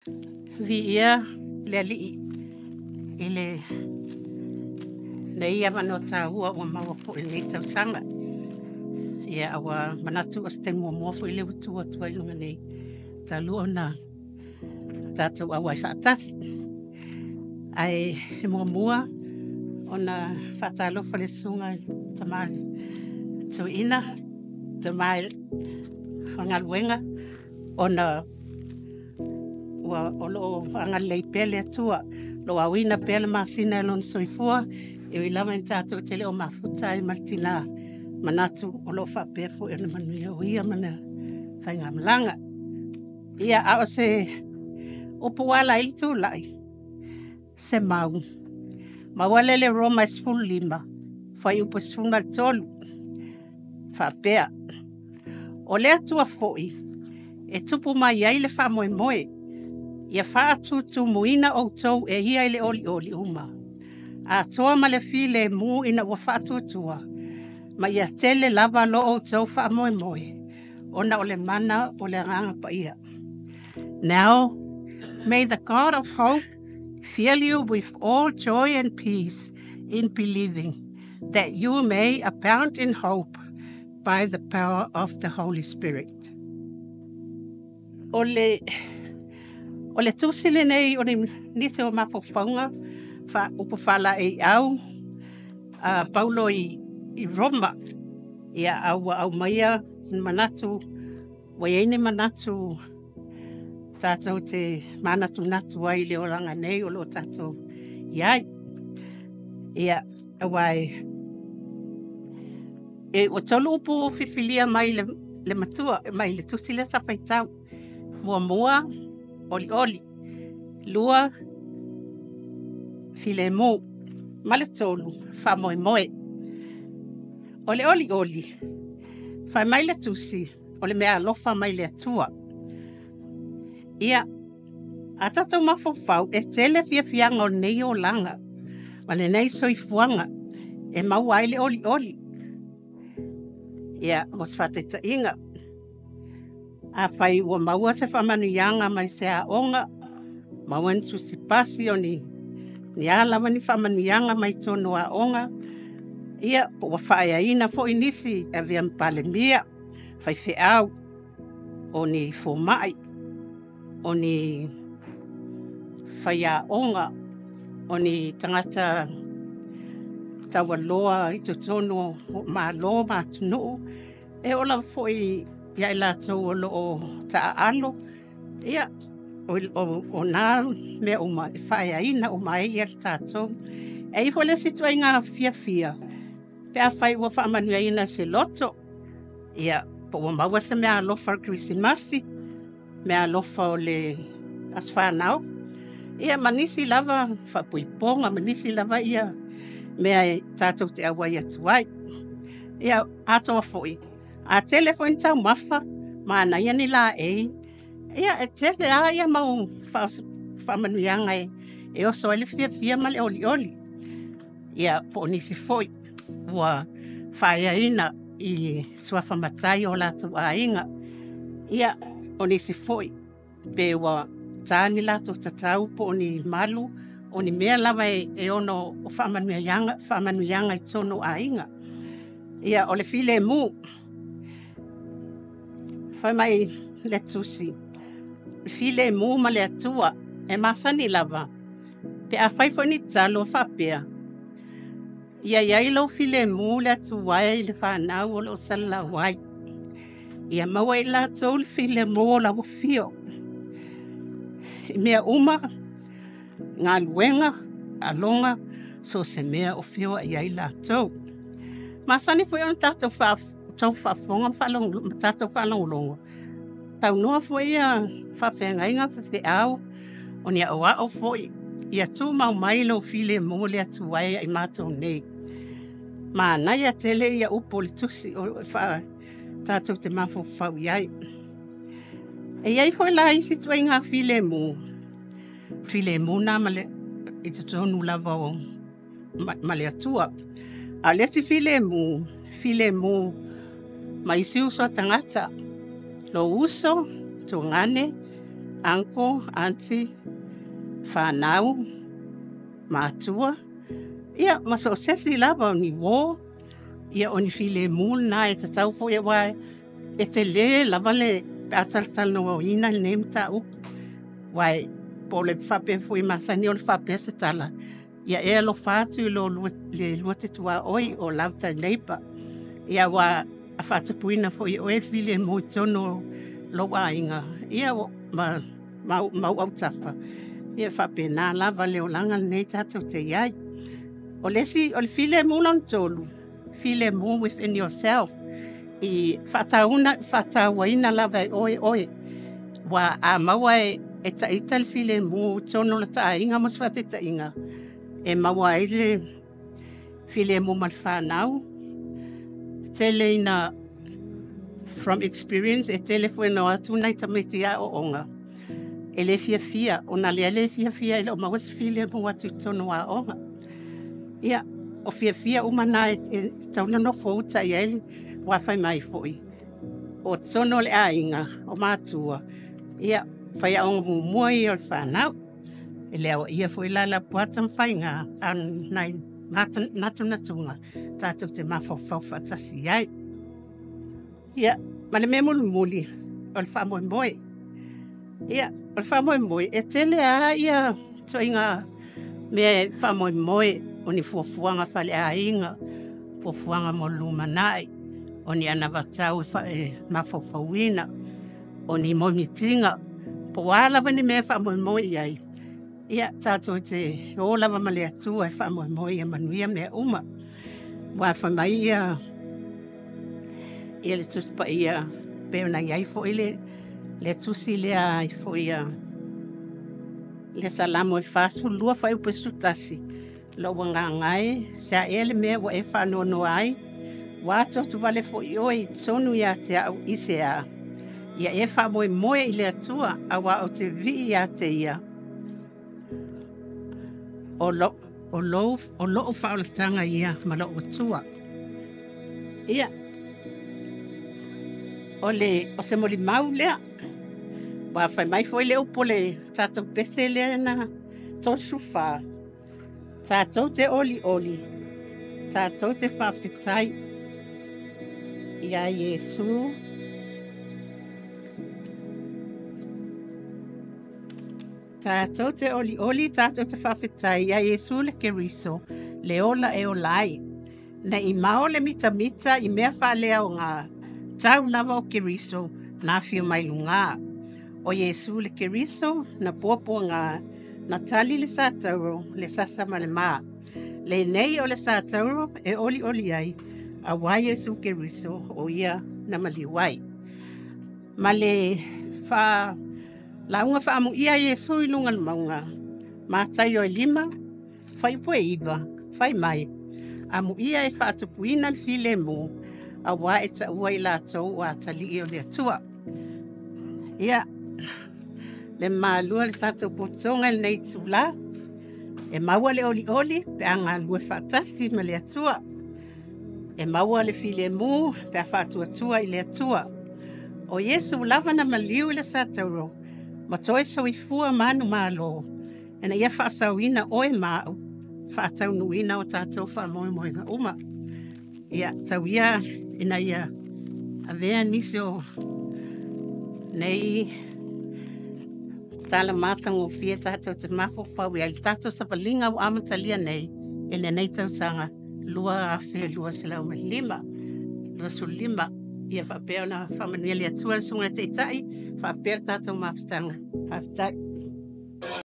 Viia le Alii i lenei avanoa taua ua maua foi i lenei tausaga. Ia ua manatu o se taimi muamua foi lea ua tu atu ai i luga nei talu ona tatou auai faatasi. Ae muamua ona faatalofa i le Susuga i le Tama Toeaina, tama o le galuega ona o lo o agalelei pea le Atua, o lo o aoina pea le masina i lona soifua, e ui lava ina tatou te le o mafuta ai ma le tina, manatu o lo o faapea foi ona manuia o ia ma lana faigamalaga. Ia, a o se upu ua ala ai le tulai, se mau, maua lea i le Roma 15 fuaiupu 13, e faapea, “O le Atua foi e tupu mai ai le faamoemoe, ia faatutumuina outou e Ia i le olioli uma, atoa ma le filemu ina ua faatuatua, ma ia tele lava lo outou faamoemoe, ona o le mana o le Agaga Paia.” Now, may the God of hope fill you with all joy and peace in believing, that you may abound in hope by the power of the Holy Spirit. O le tusi lenei o nisi o mafaufauga fa, upu faalaeiau a Paulo i Roma. Ia, a ua aumaia manatu, ua i ai ni manatu tatou te manatunatu ai i le olaga nei o lo o tatou i ai. Ia, aua e ua tolu upu filifilia mai le matua, mai le tusi lea sa faitau. Muamua, olioli. Lua, filemu. Ma le tolu, faamoemoe. O le olioli, fai mai le tusi, o le mea alofa mai le Atua. Ia, a tatou mafaufau, e tele fiafiaga o lenei olaga, ma lenei soifuaga, e maua ai le olioli. Ia, mo se faataitaiga, afai ua maua se faamanuiaga mai se aoga, maua ni tusi pasi o ni a lava ni faamanuiaga mai totonu o aoga, ia, po ua faaeaina foi nisi e avea ma Palemia, faifeau, o ni fomai, o ni faiaoga, o ni tagata taualoa i totonu o Malo ma atunuu, e oo lava foi ia i latou o lo o taaalo, ia, o na mea uma e faaeaina uma ai tatou. E i ai foi le isi ituaiga fiafia, pe afai ua faamanuiaina se loto, ia, po ua maua se meaalofa o le Kerisimasi, meaalofa o le aso fanau, ia ma nisi lava faaipoipoga ma nisi lava ia mea e tatou te auai atu ai. Ia, atoa foi, a tele foi ni taumafa, manaia ni laei, ia e tele lava ia mau faamanuiaga e oso ai le fiafia ma le olioli. Ia, po o nisi foi ua faaeaina i suafa matai o latou aiga. Ia, o nisi foi pe ua ta ni latou tatau po o ni malu, o ni mea lava e ono o faamanuiaga i totonu o aiga. Ia, o le filemu, fai mai le tusi, filemu ma le Atua e masani lava, pe a fai foi ni tatalo faapea, ia i ai lou filemu le Atua e i le fanau o lo o salalau ai. Ia maua e i latou le filemu o lau afio. I mea uma, galuega, aloga, so o se mea o feoai ai latou. Masani foi ona tatou faafofoga ma tatou faalogologo, saunoa foi ia faafeagaiga, faifeau, o ni aoao foi, ia tumau mai lou filemu le Atua e ia i matou nei. Manaia tele ia upu o le tusi o tatou te mafaufau i ai. E i ai foi la isi ituaiga filemu, filemu na ma le, i totonu lava o ma le Atua. A o le isi filemu, filemu ma isi uso a tagata, lou uso, tuagane, uncle, aunty, fanau, matua, ia ma so o se isi lava o ni uo, ia o ni filemu lena e tatau foi aua e tele lava le pe a talatalanoaina lenei mataupu. Aua po o le faapea foi e masani ona faapea se tala, ia e alofa atu i le lua te tuaoi or love thy neighbour. Ia aua a faatupuina foi e oe le filemu i totonu o lou aiga ia ma ou autafa, ia e faapena lava le olaga lenei tatou te i ai. O le isi, o le filemu lona tolu, filemu within yourself, e faatauaina lava e oe oe. Aua a maua e ita le filemu i totonu o lota aiga mo se faataitaiga, e maua ai le filemu ma le fanau, e tele ina, from experience, e tele foi ina o atu nai tamaiti i aoaoga, e le fiafia, ona o le le fiafia e le o maua se filemu atu i totonu o aoga. Ia, o fiafia uma na e tatau ona nofouta i ai, aua fai mai foi, o totonu o le aiga, o matua, ia, o faiaoga muamua ia o le fanau. E le aoaia foi la Laupua Tamafaiga, a o nai natunatuga tatou te mafaufau faatasi i ai. Ia, ma le mea mulimuli, o le faamoemoe. Ia, o le faamoemoe, e tele lava ituaiga mea e faamoemoe, o ni fuafuaga faaleaiga, fuafuaga mo le lumanai, o ni anavatau e mafaufauina, o ni moemitiga, po o a lava ni mea e faamoemoe i ai, ia tatou te o lava ma le Atua e faamoemoe ia manuia mea uma. Aua fai mai le Tusi Paia pei ona i ai foi le tusi lea foi a le Salamo e 42 fuaiupu e 11, Lou agaga e, se a ea le mea ua e faanoanoa ai, ua atuatuvale foi oe i totonu ia te au i se a? Ia e faamoemoe i le Atua, aua ou te vivii ia te ia, o lou faaolataga ia ma lou Atua. Ia, o se molimau lea, aua fai mai foi le upu o le tatou pese lea na 34, tatou te olioli, tatou te faafetai ia Iesu. Tatou te olioli, tatou te faafetai ia Iesu le Keriso, le ola e ola ai. Ne i mao le mitamita i mea faaleaoga, tau lava o Keriso na afio mai luga. O Iesu le Keriso na puapuaga, na tali le satauro, le sasa ma le ma. Lenei o le satauro e olioli ai, aua Iesu Keriso o ia na maliu ai. Ma le fa lauga faamuia a Iesu i luga o le mauga, Mataio e 5, fuaiupu e 9, fai mai, amuia e faatupuina le filemu, aua e taua i latou o atalii o le Atua. Ia, le malua le tatou pototoga i lenei itula, e maua le olioli pe a galulue faatasi ma le Atua. E maua le filemu pe a faatuatua i le Atua. O Iesu lava na maliu i le satauro, ma toe soifua manumalo, ina ia faasaoina oe ma au, faataunuuina o tatou faamoemoega uma. Ia, tau ia ina ia avea nisi o nei tala matagofie tatou te mafaufau i ai le tatou savaliga ua amatalia nei i lenei tausaga 2025. 25. Ia faapea ona faamanuia le Atua i le Susuga i le Taitai, faapea le tatou mafutaga. Faafetai.